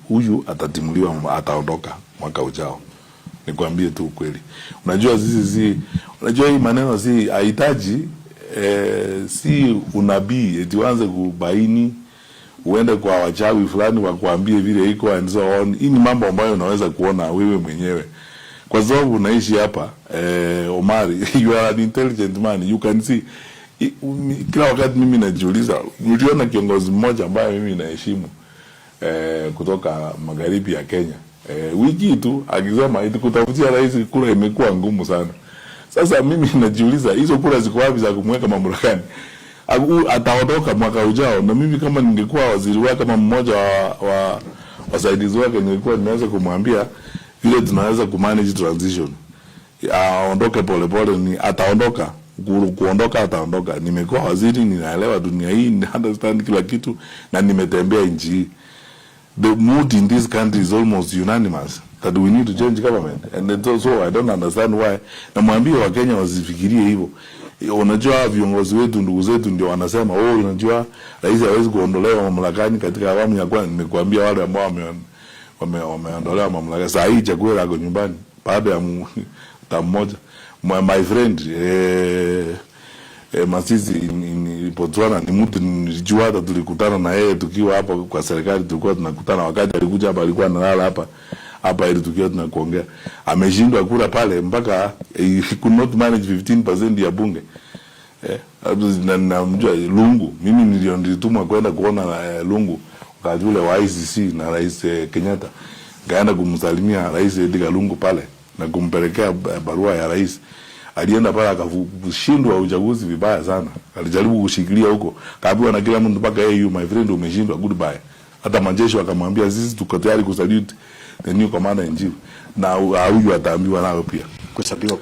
Huyu atatimuliwa, ataondoka mwaka ujao. Nikwambie tu ukweli. Unajua sisi si unajua hii maneno si hahitaji si unabii eti uanze kubaini, uende kwa wachawi fulani wakuambie vile iko and so on. Hii ni mambo ambayo unaweza kuona wewe mwenyewe kwa sababu unaishi hapa, Omari, you are an intelligent man, you can see. Kila wakati mimi najiuliza, niliona kiongozi mmoja ambaye mimi naheshimu kutoka magharibi ya Kenya, wiki tu akisema eti kutafutia rais kura imekuwa ngumu sana. Sasa mimi najiuliza, hizo kura ziko wapi za kumweka mamlakani? Ataondoka mwaka ujao, na mimi kama ningekuwa waziri wake, kama mmoja wa wasaidizi wake, ningekuwa nimeweza kumwambia vile tunaweza kumanage transition, aondoke polepole. Ni ataondoka, kuondoka ataondoka. Nimekuwa waziri, ninaelewa dunia hii, ni understand kila kitu na nimetembea nchi hii. The mood in this country is almost unanimous that we need to change government and then so I don't understand why. Namwambia Wakenya wasifikirie hivyo. Unajua viongozi wetu, ndugu zetu, ndio wanasema, "Oh, unajua rais hawezi kuondolewa mamlakani katika awamu ya kwanza." Nimekuambia wale ambao wameondolewa mamlaka saa hii, Chakwera ako nyumbani baada ya term moja. My friend Masisi in Botswana ni mtu nilijua, hata tulikutana na yeye tukiwa hapa kwa serikali, tulikuwa tunakutana wakati alikuja hapa, alikuwa analala hapa hapa ili tukiwa tunakuongea. Ameshindwa kura pale mpaka he could not manage 15% ya bunge. Namjua Lungu, mimi nilio nilitumwa kwenda kuona Lungu wakati ule wa ICC na Rais Kenyatta, kaenda kumsalimia Rais Edgar Lungu pale na kumpelekea barua ya rais. Alienda pale akashindwa uchaguzi vibaya sana, alijaribu kushikilia huko, kaambiwa na kila mtu mpaka, "Hey, you my friend, umeshindwa, goodbye." Hata majeshi wakamwambia, "Sisi tuko tayari kusalute the new commander in chief," na huyu ataambiwa nayo pia. Kuhesabiwa.